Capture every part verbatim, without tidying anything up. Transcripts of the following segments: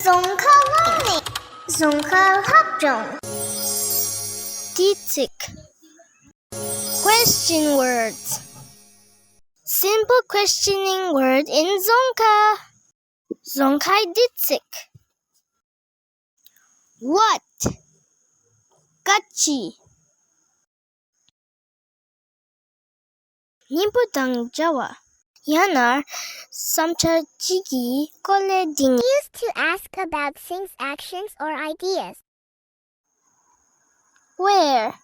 རྫོང་ཁ་ལྷབ་ནི། རྫོང་ཁ་ལྷབ་སྦྱོང་། དུས་ཚིགས། Question words. Simple questioning word in Dzongkha. རྫོང་ཁའི་དུས་ཚིགས། What? ག་ཅི། སྙིང་པོ་དང་བྱ་བ། ཡང་ན་བསམ་འཆར་གཅིག་གི་སྐོར་ལས་འདྲི་ནི། Used to ask about things, actions, or ideas. Where?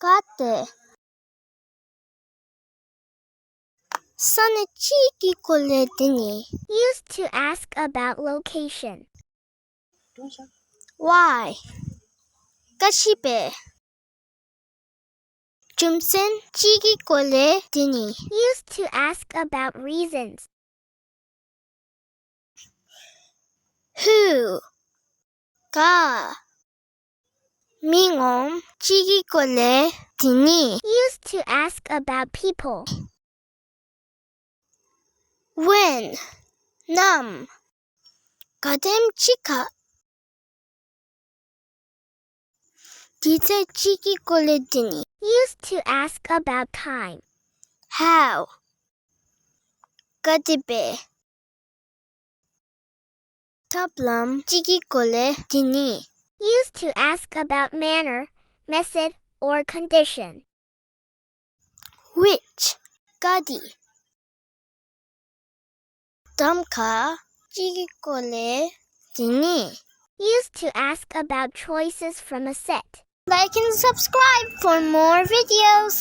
ག་ཏེ། ས་གནས་གཅིག་གི་སྐོར་ལས་འདྲི་ནི། Used to ask about location. Why? ག་ཅི་འབད། རྒྱུ་མཚན་གཅིག་གི་སྐོར་ལས་འདྲི་ནི། Used to ask about reasons. Who? ག་མི་ངོམ་གཅིག་གི་སྐོར་ལས་འདྲི་ནི། Used to ask about people. When? ནམ། ག་དེམ་ཅིག་ཁར། དུས་ཚོད་གཅིག་གི་སྐོར་ལས་འདྲི་ནི། Used to ask about time. How? ག་དེ་སྦེ། ཐབས་ལམ་གཅིག་གི་སྐོར་ལས་འདྲི་ནི། Used to ask about manner, method, or condition. Which? ག་དེ། གདམ་ཁ་གཅིག་གི་སྐོར་ལས་འདྲི་ནི། Used to ask about choices from a set. Like and subscribe for more videos.